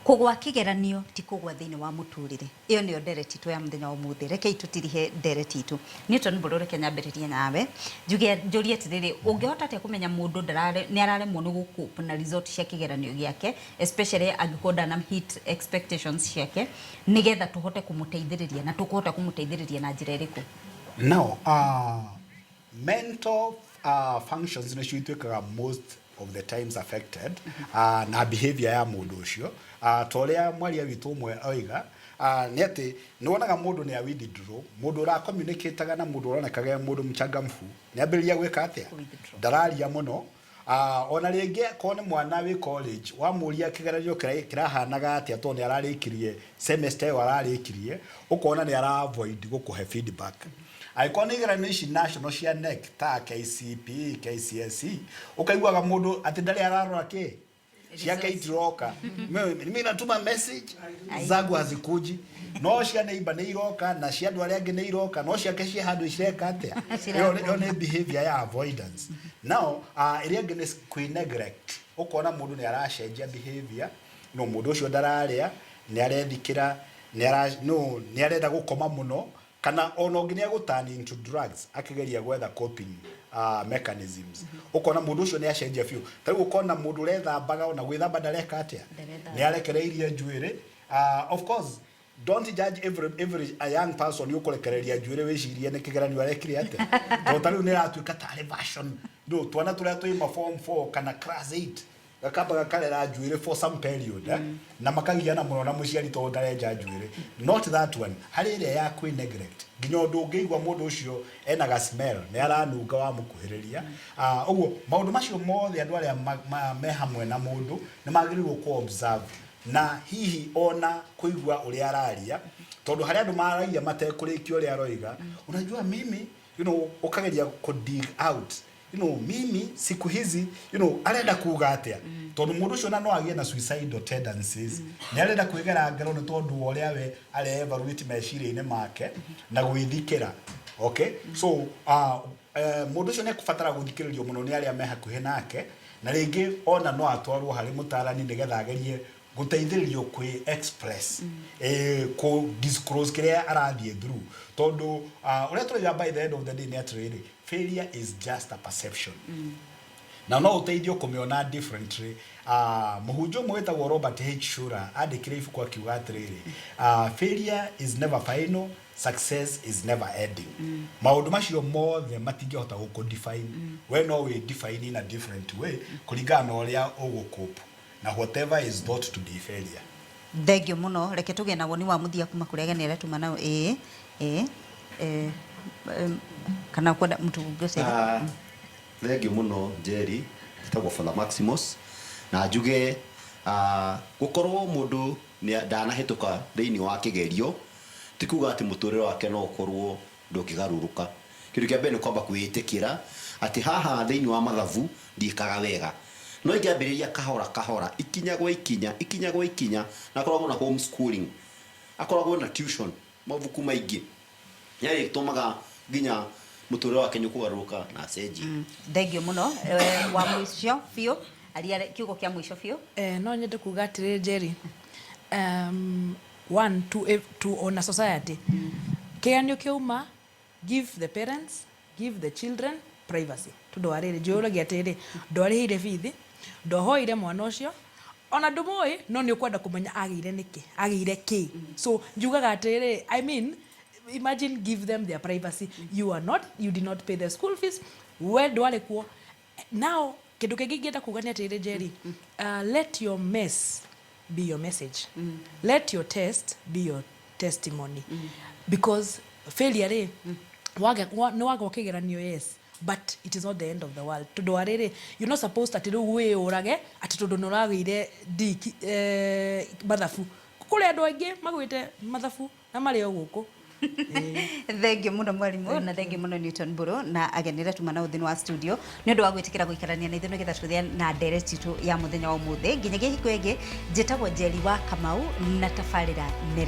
Kũgwa kĩgeranio ti kũgwa thĩinĩ wa mũtũrĩre. Ĩyo nĩyo ndereti itũ ya mũthenya wa ũmũthĩ. Rekei tũtirihe ndereti itũ. Newton Mbũrũ reke nyambĩrĩrie nawe. Njuge njũrie atĩrĩrĩ, ũngĩhota atĩa kũmenya mũndũ nĩ araremwo nĩ gũ cope na result cia kĩgeranio gĩake, especially angĩkorwo ndana hit expectations ciake, nĩgetha tũhote kũmũteithĩrĩria na tũkũhota kũmũteithĩrĩria na njĩra ĩrĩkũ? Now, mental functions nĩcio ituĩkaga most of the times affected na behavior ya mũndũ ũcio. Ta ũrĩa mwaria witũ ũmwe oiga, nĩ atĩ nĩ wonaga mũndũ nĩ a withdraw, mũndũ ũra communicate na mũndũ ũronekaga e mũndũ mchangamfu nĩ ambĩrĩria gwĩka atĩa? Ndararia mũno. Ona rĩngĩ korwo nĩ mwana wĩ college, wamũria kĩgeranio kĩrahanaga atĩa tondũ nĩ ararĩkirie semester ĩyo ararĩkirie, ũkona nĩ ara avoid gũkũhe feedback. Angĩkorwo nĩ igeranio ici national cia KNEC ta KCPE, KCSE, ũkaiguaga mũndũ atĩ ndarĩ ararora kĩ ciake itiroka. Mimi natuma message zangu hazikuji, no cia neighbor nĩ iroka na cia andũ arĩa angĩ nĩ iroka, no ciake ciĩ handũ cireka atĩa? Ĩyo nĩ behavior ya avoidance. Now, ĩrĩa ĩngĩ nĩ kwĩ neglect. Ũkona mũndũ nĩ aracenjia behavior, no mũndũ ũcio ndararĩa, nĩ arethikĩra, no nĩ arenda gũkoma mũno, kana ona ũngĩ nĩ egũ turn into drugs akĩgeria gwetha coping mechanisms. Ũkona mũndũ ũcio nĩ acenjia biũ. Ta rĩu ũkona mũndũ ũrethambaga, ona gwĩthamba ndareka atĩa, nĩ arekereirie njuĩrĩ. Of course, don't judge every a young person ũkũrekereria njuĩrĩ wĩcirie nĩ kĩgeranio arekire atĩa, tondũ ta rĩu nĩ ĩratuĩka tarĩ fashion. No twana tũrĩa twĩ ma form 4 kana class 8 gakamba gakarera njuĩrĩ for some period, eh? Na makagiana mũno na mũciari tondũ ndarenja njuĩrĩ. Not that one, harĩ ĩrĩa ya kwĩ neglect, nginya ũndũ ũngĩigua mũndũ ũcio ena ga smell, nĩ aranunga wamũkuhĩrĩria. Ũguo maũndũ macio mothe, andũ arĩa me hamwe na mũndũ nĩ magĩrĩirwo kũ observe na hihi ona kũigua ũrĩa araria, tondũ harĩ andũ maragia matekũrĩkia ũrĩa aroiga. "Unajua mimi," ũkageria kũ dig out, "mimi siku hizi," arenda kuga atĩa, tondũ mũndũ ũcio na no agĩe na suicidal tendencies, nĩ arenda kwĩgera ngero nĩ tondũ wa ũrĩa we are evaluate meciria-inĩ make na gwĩthikĩra. Okay, so mũndũ ũcio nĩ ekũbatara gũthikĩrĩrio mũno nĩ arĩa me hakuhĩ nake, na rĩngĩ ona no atwarwo harĩ mũtarani nĩgetha agerie gũteithĩrĩrio kwĩ express, kũ disclose kĩrĩa arathiĩ through, tondũ ũrĩa tũrauga by the end of the day nĩ atĩrĩrĩ, failure is just a perception na no ũteithio kũmĩona differently. Mũhunjia ũmwe wĩtagwo Robert H. Schuller andĩkire ibuku akiuga atĩrĩrĩ, "Failure is never final, success is never ending." Maũndũ macio mothe matingĩhota gũkũ define. We no wĩ define in a different way kũringana na ũrĩa ũgũ cope na whatever is thought to be failure. Thengio mũno. Reke tũgĩe na woni wa mũthia kuma kũrĩ ageni arĩa tuma nao. Ĩĩ, kana kwenda mtu ũngĩcera. Ah, thengio mũno Njeri. Njĩtagwo Father Maximus, na njuge gũkorwo mũndũ ndanahĩtũka thĩinĩ wa kĩgerio ti kuga atĩ mũtũrĩre wake no ũkorwo ndũngĩgarũrũka. Kĩndũ kĩa mbere nĩ kwamba kwĩĩtĩkĩra atĩ haha thĩinĩ wa mathabu ndiĩkaga wega, no ingĩambĩrĩria kahora kahora, ikinya gwa ikinya, ikinya gwa ikinya, na akoragwo na homeschooling, akoragwo na tuition, mabuku maingĩ nĩarĩtũmaga nginya mũtũrĩre wake nĩ ũkũgarũrũka na acenjie. Thengio mũno. Wa mũico biũ, aria kiugo kĩa mũico biũ. No nyende kuga atĩrĩ, Jerry, one to ona society, kĩgeranio kĩauma, give the parents, give the children privacy, tondũ wa rĩrĩ, njũragia atĩrĩ, ndwarĩhĩire bithi, ndwahoire mwana ũcio, ona ndũmũĩ, no nĩ ũkwenda kũmenya agĩire nĩkĩ, agĩire kĩ. So njugaga atĩrĩ, I mean, imagine, give them their privacy. You are not, you did not pay the school fees, we ndwarĩ kuo. Now kĩndũ kĩngĩ ingĩenda kuga nĩ atĩrĩ, Jerry, let your mess be your message, let your test be your testimony, because failure rĩ, nĩ wagwa kĩgeranio, yes, but it is not the end of the world, tondũ wa rĩrĩ, you're not supposed atĩ rĩu wĩyũrage atĩ tondũ nĩ ũragĩire D mathabu. Kũrĩ andũ aingĩ magwĩte mathabu na marĩ o gũkũ. Thengio mũno mwarimũ, na thengio mũno Newton Mbũrũ na ageni arĩa tuma nao thĩinĩ wa studio nĩ ũndũ wa gwĩtĩkĩra gũikarania na ithuĩ nĩgetha tũgĩe na ndereti itũ ya mũthenya wa ũmũthĩ. Nginyagia hingo ĩngĩ, njĩtagwo Njeri wa Kamau na tabarĩra nĩ